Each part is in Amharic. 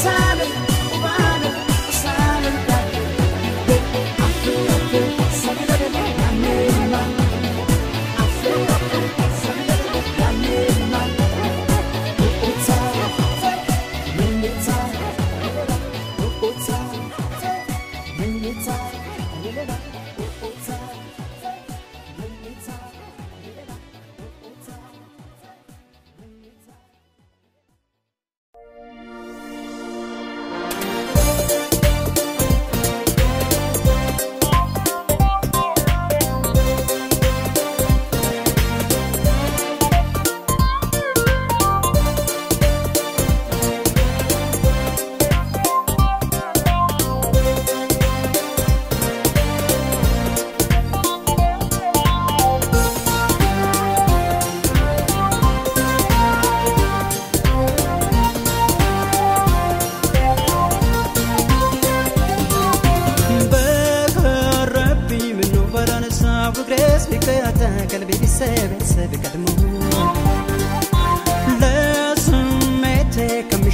Silent.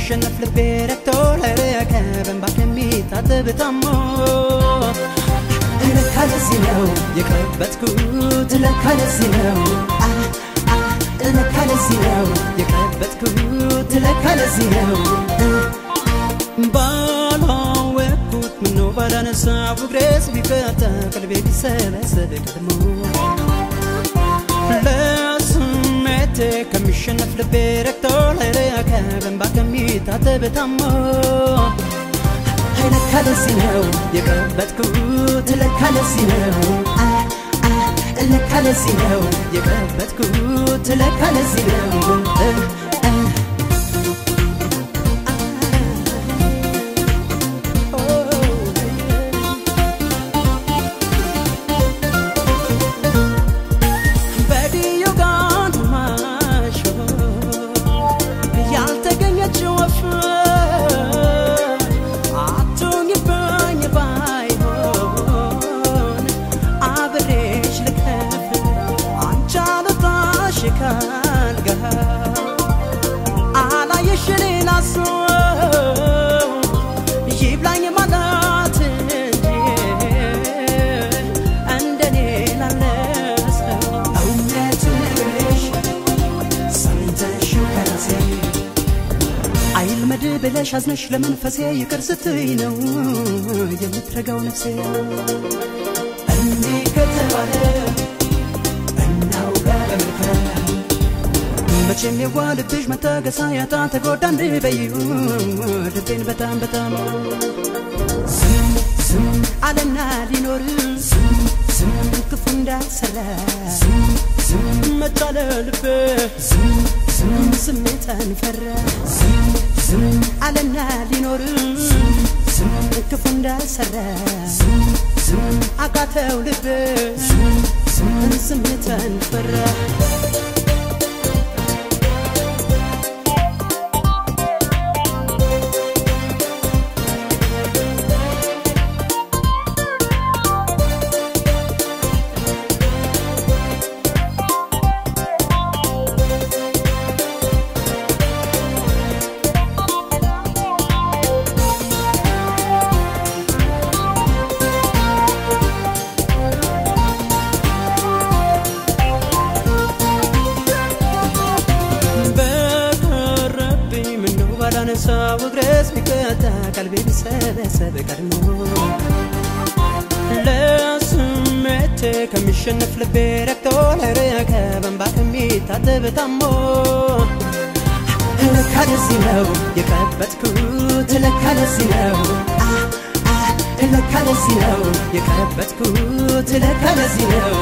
ከሚሸነፍ ልቤ ረክቶ ለረከ በእንባ ከሚታጠብ ታሞ ለካ ለዚህ ነው የቀበጥኩት ለካ ለዚህ ነው ለካ ለዚህ ነው የቀበጥኩት ለካ ለዚህ ነው ባላወቅኩት ምነው ባላነሳው እግሬስ ቢፈታ ቀልቤ ቢሰበሰብ ቀድሞ ለስሜቴ ከሚሸነፍ ልቤ ረክቶ ለረከ በእንባ ከሚታጠብ ታሞ ለካ ለዚህ ነው የቀበጥኩት ለካ ለዚህ ነው ለካ ለዚህ ነው የቀበጥኩት ለካ ለዚህ ነው ብለሽ አዝነሽ ለመንፈሴ ይቅር ስትይ ነው የምትረጋው ነፍሴ እንዲህ ከተባለ እናውጋ በመልካም መቼም የዋህ ልብሽ መታገስ ያጣ ተጎዳ እንበይው ልቤን በጣም በጣም ዝም ዝም አለና ሊኖር ዝም ዝም ክፉ እንዳልሰራ ዝም ዝም መቻለ ልቤ ዝም ዝም ስሜታን ፈራ ዝም ዝም አለና ሊኖር ዝም ዝም ክፉ እንዳልሰራ ዝም ዝም አቃተው ልቤ ዝም ዝም ስሜታን ፈራ እግሬስ ቢቀጣ ቀልቤ ቢሰበሰብ ቀድሞ ለስሜቴ ከሚሸነፍ ልቤ ረክቶ ለረከ በእንባ ከሚታጠብ ታሞ ለካ ለዚህ ነው የቀበጥኩት ለካ ለዚህ ነው ለካ ለዚህ ነው የቀበጥኩት ለካ ለዚህ ነው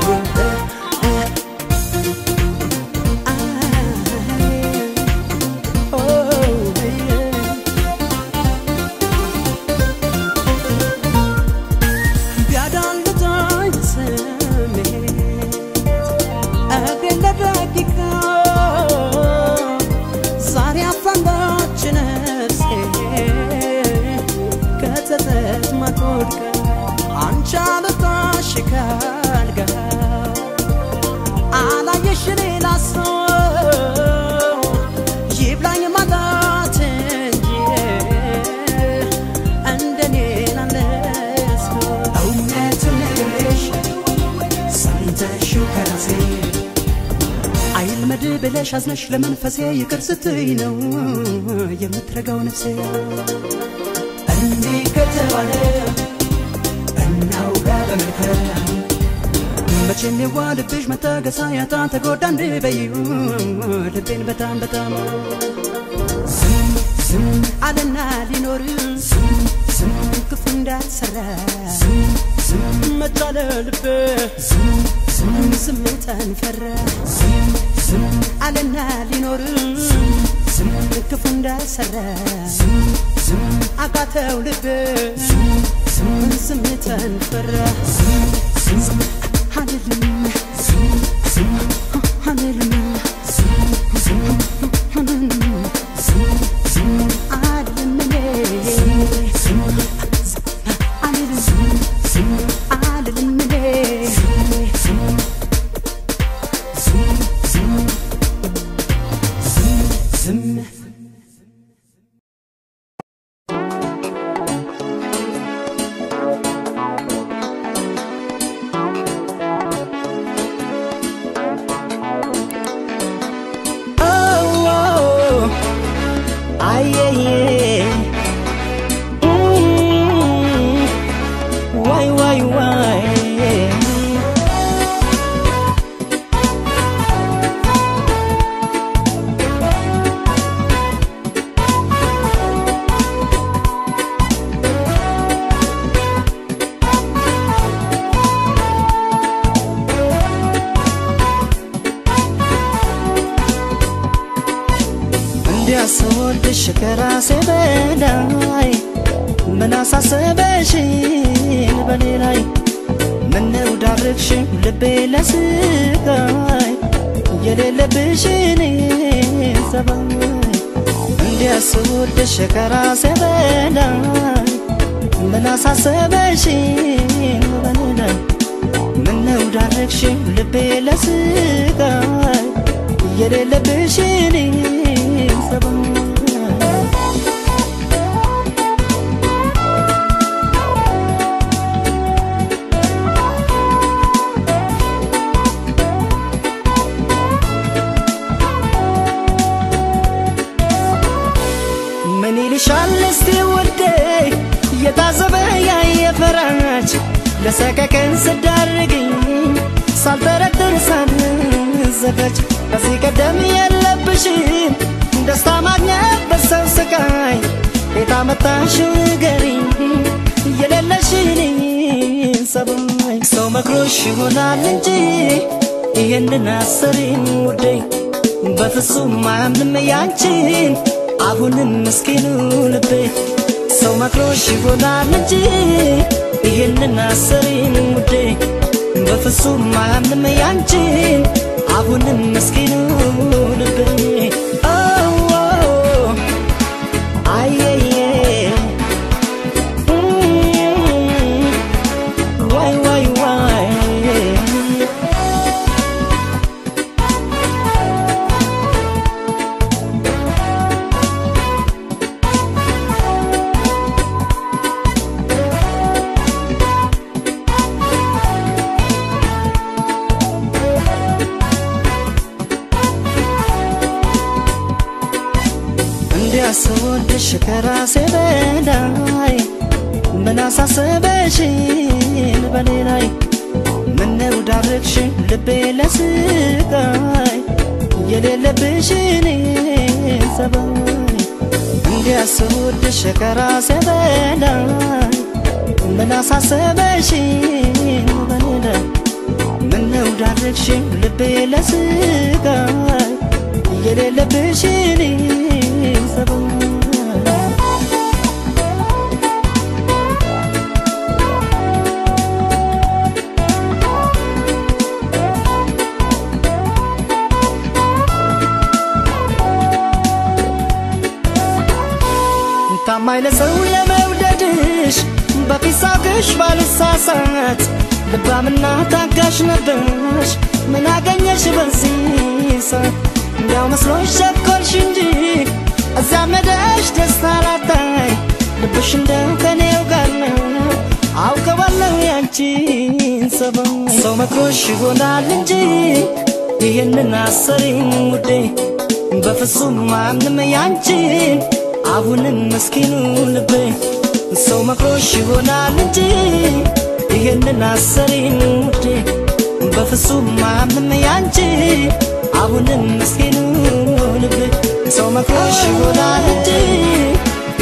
ብለሽ አዝነሽ ለመንፈሴ ይቅር ስትይ ነው የምትረጋው ነፍሴ እንዲህ ከተባለ እናውጋ በመልካም መቼም የዋህ ልብሽ መታገስ ያጣ ተጎዳ እንበይው ልቤን በጣም በጣም ዝም ዝም አለና ሊኖር ዝም ዝም ክፉ እንዳልሰራ ዝም ዝም መቻለ ልቤ ዝም ዝም ዝምታን ፈራ ዝም ዝም አለና ሊኖር ዝም ዝም ክፉ እንዳልሰራ ዝም ዝም አቃተው ልቤ ዝም ዝም ዝምታን ፈራ ዝም ዝም አልልም ዝም ዝም አልልም ዝም ዝም አልልም ዝም ዝም አልልም ዝም አልልም ዝም አልልም ዝም ዝም ዝም ዝም። ከራሴ በላይ ምን አሳሰበሽን በኔ ላይ ምነው ዳረግሽው ልቤ ለስቃይ የሌለብሽን ጸባይ እንዲያስወድሽ ከራሴ በላይ ምን አሳሰበሽን በኔ ላይ ምነው ዳረግሽው ልቤ ለስቃይ የሌለብሽን ጸባይ ምን ይልሻል እስቲ ውዴ የታዘበ ያየ ፈራች ለሰቀቀን ስዳርግኝ ሳልጠረጥር ሳልዘጋጅ ከዚህ ቀደም የለብሽም ደስታ ማግኘት በሰው ስቃይ የታመጣሽው ንገሪኝ የሌለሽን ጸባይ ሰው መክሮሽ ይሆናል እንጂ ይህንን አሰሪም ውዴ በፍጹም አያምንም ያንቺን አሁንም ምስኪኑ ልቤ ሰው መክሮሽ ይሆናል እንጂ ይህንን አሰሪም ውዴ በፍጹም አያምንም ያንቺን አሁንም ምስኪኑ ልቤ አየየ ዋይ ዋይ ዋይ እንዲያስወድሽ ከራሴ በላይ ምን አሳሰበሽን በኔ ላይ ምነው ዳረግሽው ልቤ ለስቃይ የሌለብሽን ጸባይ እንዲያስወድሽ ከራሴ በላይ ምን አሳሰበሽን በኔ ላይ ምነው ዳረግሽው ልቤ ለስቃይ የሌለብሽን ጸባይ ታማኝ ለሰው ለመውደድሽ በፊት ሳቅሽ ባልሳሳት ልባምና ታጋሽ ነበርሽ ምን አገኘሽ በዚህ ሰዓት እንዲያው መስሎሽ ቸኮልሽ እንጂ እዚያም ሄደሽ ደስታ ላታይ ልብሽ እንደው ከኔው ጋር ነው አውቀዋለሁ ያንቺን ጸባይ ሰው መክሮሽ ይሆናል እንጂ ይህንን አሰሪም ውዴ በፍጹም አያምንም ያንቺን አሁንም ምስኪኑ ልቤ ሰው መክሮሽ ይሆናል እንጂ ይህንን አሰሪም ውዴ በፍጹም አያምንም ያንቺን አሁንም ምስኪኑ ልቤ ሰው መክሮሽ ይሆናል እንጂ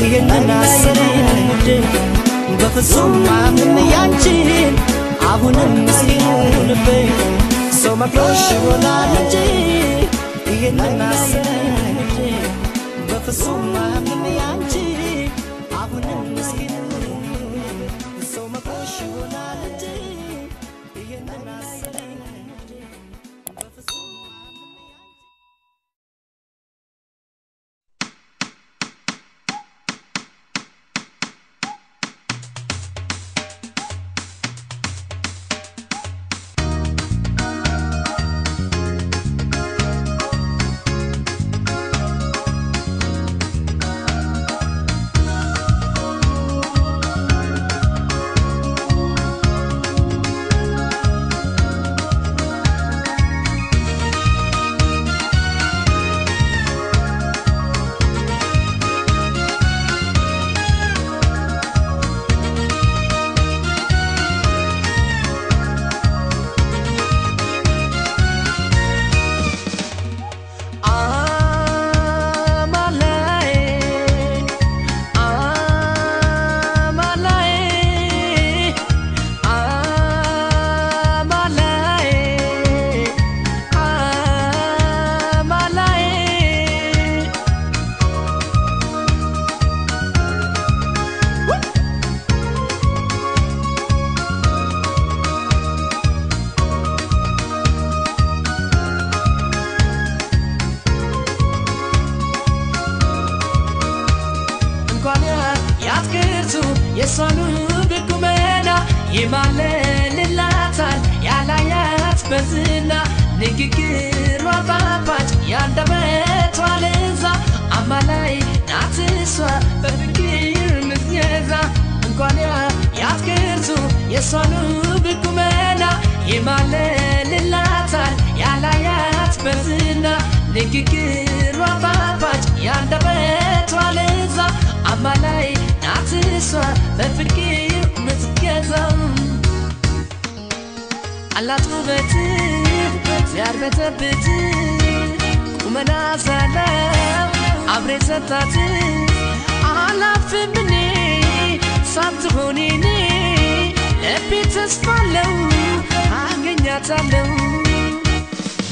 ይህንን አሰሪም ውዴ በፍጹም አያምንም ያንቺን አሁንም ምስኪኑ ልቤ ሰው መክሮሽ ይሆናል እንጂ ይህንን አሰሪም ውዴ በፍጹም አያምንም ያንቺን አሁንም ምስኪኑ ሰው መክሮሽ ይሆናል እንጂ ይህንን አሰሪም ውዴ በፍጹም ያትክርቱ የሷኑ ብቁመና ይማለልላታል ያላያት በዝና ንግግሯ ጣፋጭ ያንደበቷ ለዛ አማላይ ናት እሷ በፍቅር ምትገዛ እንኳን ያትክርቱ የሷኑ ብቁመና ይማለልላታል ያላያት በዝና ንግግሯ ጣፋጭ ያንደበቷ ለዛ አማላይ ናት እሷ በፍቅር ምትገዛ አላት ውበት ሲያርበተብት ቁመና ሰላም አብሬ ሰጣት አላፍም እኔ ሳትሆን እኔ ልቤ ተስፋ አለው አገኛታለሁ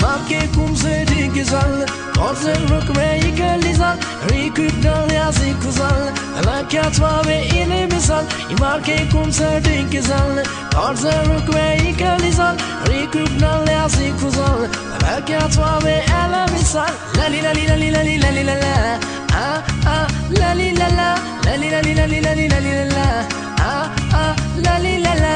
Marke kumse digizal, korze rukme ikelizal, rikubdal yazikuzal, lakatva ve ilimizal. Marke kumse digizal, korze rukme ikelizal, rikubdal yazikuzal, lakatva ve elemizal. La li la li la li la li la li la la, ah ah la li la la, la li la li la li la li la li la la, ah ah la li la la.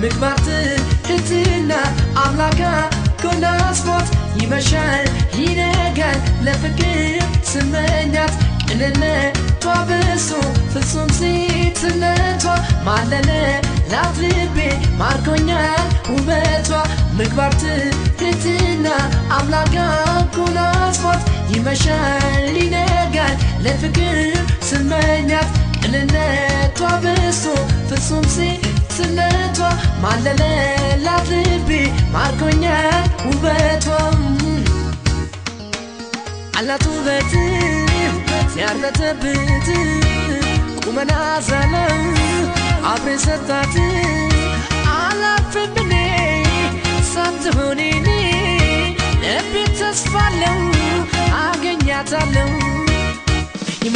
ምግባር ትህትና አምላካ ጎናጽፎት ይመሻል ይነጋል ለፍቅር ስመኛት ቅንነቷ ብሶ ፍጹም ሴትነቷ ማለለ ላት ልቤ ማርኮኛል ውበቷ ምግባር ትህትና አምላካ ጎናጽፎት ይመሻል ይነጋል ለፍቅር ስመኛት ቅንነቷ ብሶ ፍጹም ሴትነቷ ማለለላት ልቤ ማርኮኛል ውበቷ አላት ውበት ሲያርበተብት ቁመና ዘለው አብሬ ሰጣት አላፍም እኔ ሳትሆን እኔ ልቤ ተስፋ አለው አገኛታለሁ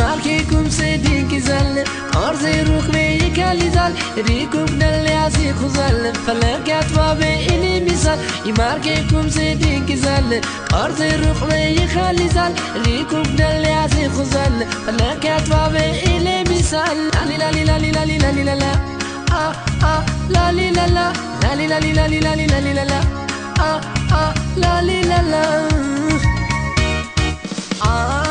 Marke kumse digizal, korze rukme ikalizal, rikubdal yazikuzal, falakat vabe inimizal. Marke kumse digizal, korze rukme ikalizal, rikubdal yazikuzal, falakat vabe inimizal. La li la li la li la li la li la la, ah ah la li la la, la li la li la li la li la li la la, ah ah la li la la. Ah.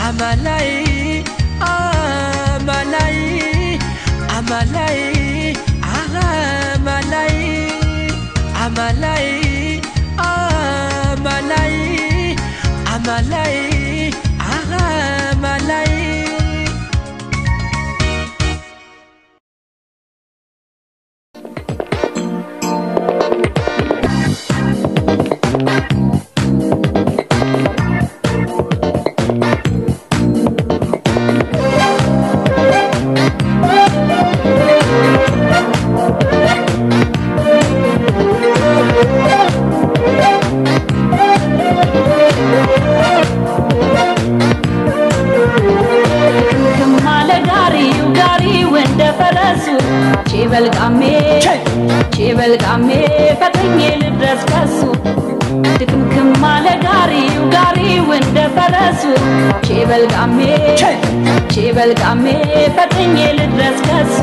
Amalai, amalai, amalai, amalai. ቼበልቃሜ ፈጥኜ ልድረስ ከሱ ድክምክም አለ ጋሪው ጋሪው እንደ ፈረሱ ቼበልቃሜ ቼበልቃሜ ፈጥኜ ልድረስ ከሱ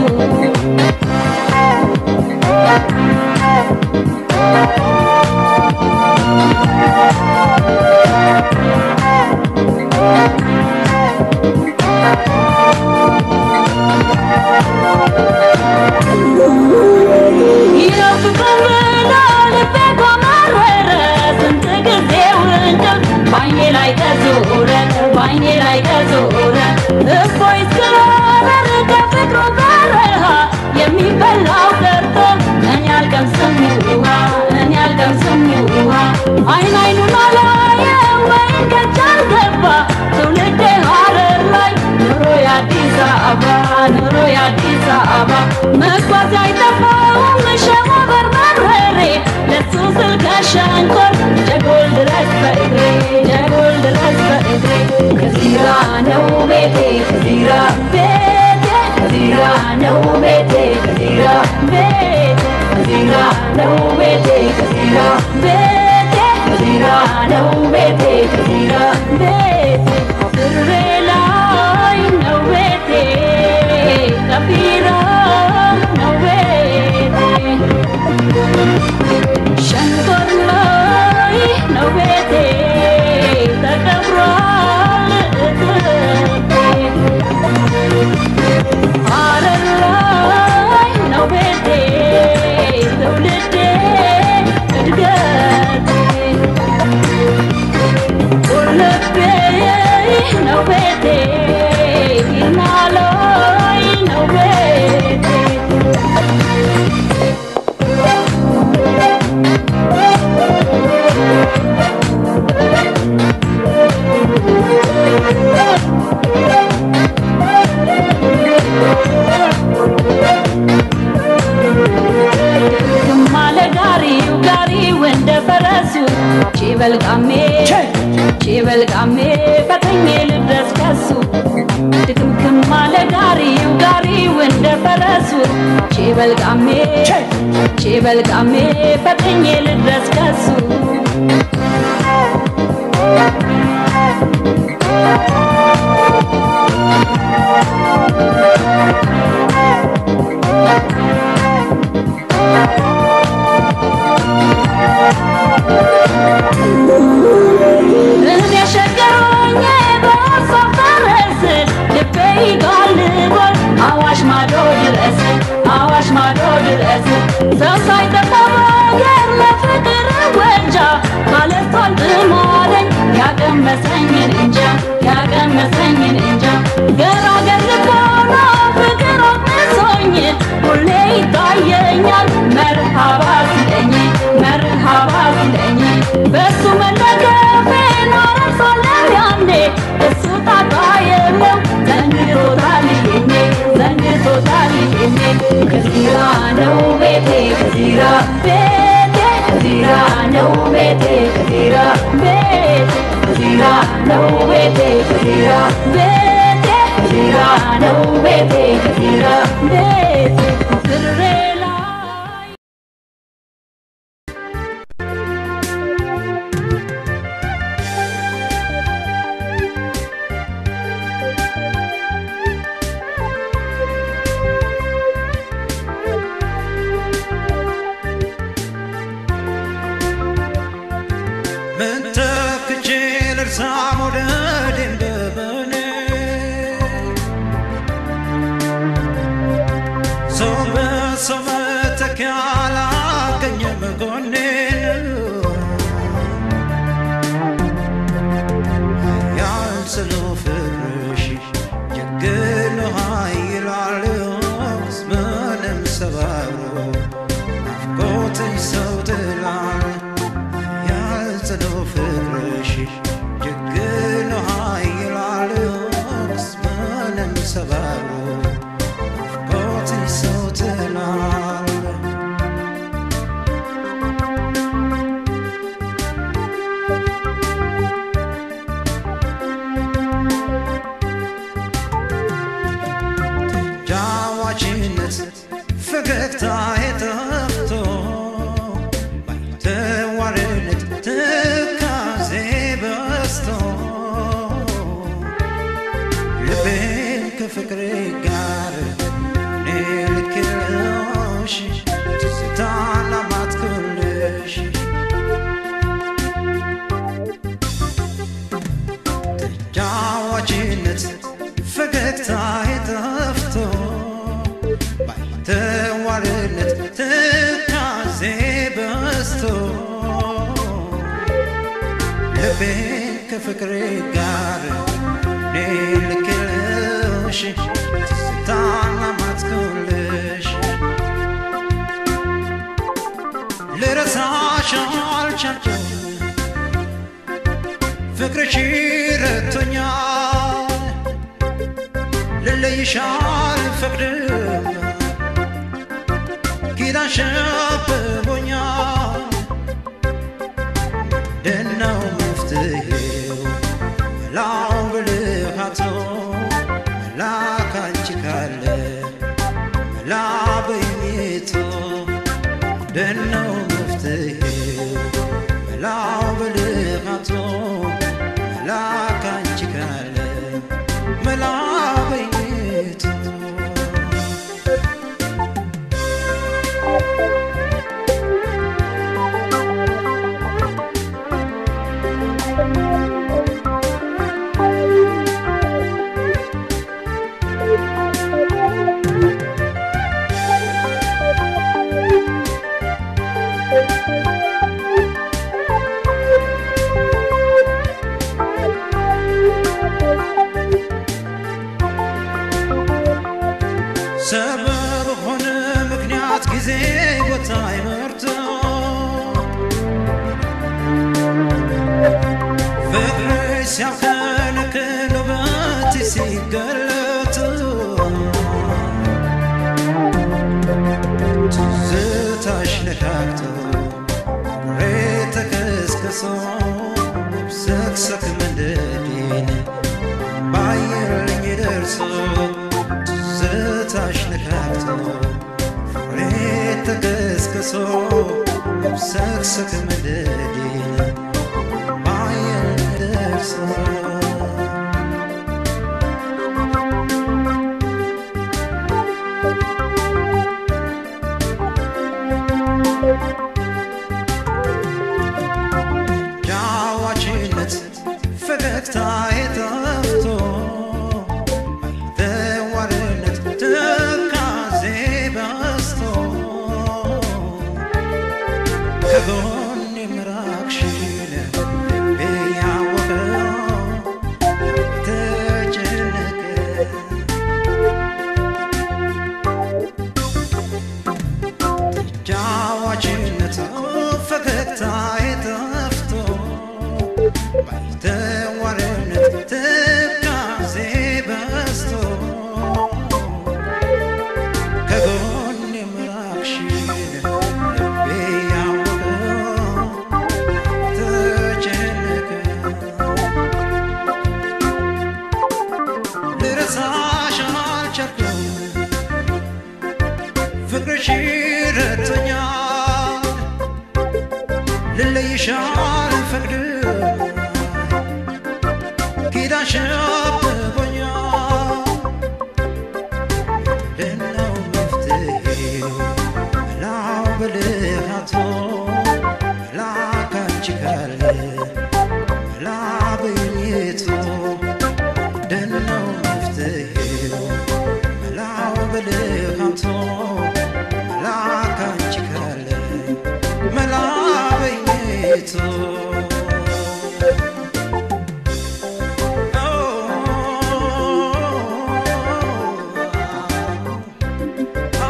ላይ ከዞረ እፎይ እስክል ከፍቅሩ በረሃ የሚበላው ቀርቶ እኔ አልቀምስም ውሃ እኔ አልቀምስም ውሃ አይን አይኑን አላየው ወይን ከእጅ አልገባ ትውልዴ ሐረር ላይ ኑሮ የአዲስ አበባ ኑሮ የአዲስ አበባ መጓዝ አይጠፋውም ሸዋ በርበሬ ለሱ ስል ከሸንኮር ጀጎል ድረስ በእግሬ ጀጎል ድረስ በእግሬ ከዚራ ነው ቤቴ ከዚራ ቤቴ ከዚራ ነው ቤቴ ከዚራ ቤቴ ከዚራ ነው ቤቴ ከዚራ ቤቴ ከዚራ ነው ቤቴ ከዚራ ቤቴ ድሬ ላይ ነው ቤቴ ከፊራ ነው ቤቴ ሸንኮር ላይ ነው ቤቴ ተቀብሯል እትብቴ ሐረር ላይ ነው ቤቴ ትውልዴ እድገቴ ቁልቤ ነው ቤቴ ይናሎይ ነው ቤቴ ግማለ ጋሪው ጋሪው እንደ ፈረሱ ቺበልቃሜ ቺበልቃሜ ፈጥኜ ልድረስ ከሱ ድክምክም አለ ጋሪው ጋሪው እንደ ፈረሱ ቺበልቃሜ ቺበልቃሜ ፈጥኜ ልድረስ ከሱ እኔ ሸገሮኜ በሀሳብ ፈረስ ልቤ ይጋልባል አዋሽ ማዶ ድረስ አዋሽ ማዶ ድረስ ሰው ሳይጠፋ በአገር ለፍቅር ወንጃ ካለቷል ጥማለኝ ያቀመሰኝን እንጃ ያቀመሰኝን እንጃ ገራገር ልቦና ፍቅር አቅምሶኝ ሁሌ ይታየኛል መርሃባ ሲለኝ መርሃባ ሲለኝ በሱ መለከፌን ሐረር ሳለሁ ያኔ እሱ ጣጣ የለው ዘንግቶታል ይሄኔ ዘንግቶታል ይሄኔ ከዚራ ነው ቤቴ ከዚራ ቤቴ ከዚራ ነው ቤቴ ከዚራ ቤቴ ከዚራ ነው ቤቴ ከዚራ ቤቴ ከዚራ ነው ቤቴ ከዚራ ቤቴ ድሬ ላይ ምን ተክቼ ልርሳ መውደዴን በበኔ ሰው በሰው መተኪያ አላገኘም ጎኔን ኃያል ስሉ ፍቅርሽ ጀግኖ ኃይላል ምንም ሰባብሮ ናፍቆትሽ ሰው ጥላል ያልጽኑ ፍቅርሽ ጀግኖ ኃይላል ምንም ሰባብሮ ናፍቆትሽ ሰው ጥላል ተጫዋችነት ፈገግታ የጠፍቶ ባይተዋርነት ትካዜ በዝቶ ልቤን ከፍቅሬ ጋር እኔ ልክልሽ ትዝታና ማትኩልሽ ተጫዋችነት ፈገግታ የጠፍቶ ባይተዋርነት ትካዜ በዝቶ ልቤን ከፍቅሬ ጋር እኔ እኔ ልክልሽ ትዝታና ማትኩልሽ ልረሳሽ አልቻልኩም ፍቅርሽ ረቶኛል ልለይሽ አልፈቅድም ኪዳንሽ አብቦኛል ምንድነው መፍትሄው መላው ብልሃቱ መላ ካንቺ ካለ መላ በይኝቱ ምንድነው መፍትሄው መላው ብልሃቱ መላ ካንቺ ካለ መላ በይኝቱ ሰበብ ሆነ ምክንያት ጊዜ ቦታ አይመርጥ ፍቅርሽ ሲያከለክል ውበት ሲገለጥ ትዝታሽ ነካክቶ እግሬ ተከስክሶ መብሰክሰክ መንደዴን ባየርልኝ ደርሶ ትዝታሽ ነካክቶ ፍቅሬ ተከስክሶ መብሰክሰክ መንደዴን ባየርልኝ ደርሶ ጃዋችነት ፈገግታ የጠፍቶ ባይተዋርነት ትካዜ በዝቶ ከጎኔ ምራቅሽን ልቤ ያወቀው ተጨነቀ ጃዋችነት ፈገግታ የጠፍቶ ባይተዋርነት ትካዜ በዝቶ ከጎኔ ምራቅሽን ልቤ ያወቀው ተጨነቀ ልረሳሽ አልቻልኩም ፍቅርሽ ረቶኛል ልለይሽ አልፈቅድም ኪዳንሽ አብቦኛል ምንድነው መፍትሄው መላው ብልሃቱ መላ ካንቺ ካለ መላ በይኝቱ ምንድነው መፍትሄው መላው ብልሃቱ መላ ካንቺ ካለ መላ በይኝቱ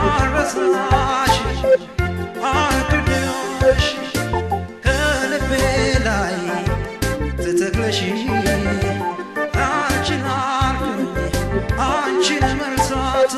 አልረሳሽ አልክድሽ ከልቤ ላይ ተተክለሽ አንቺን አልኩኝ አንቺን መርሳት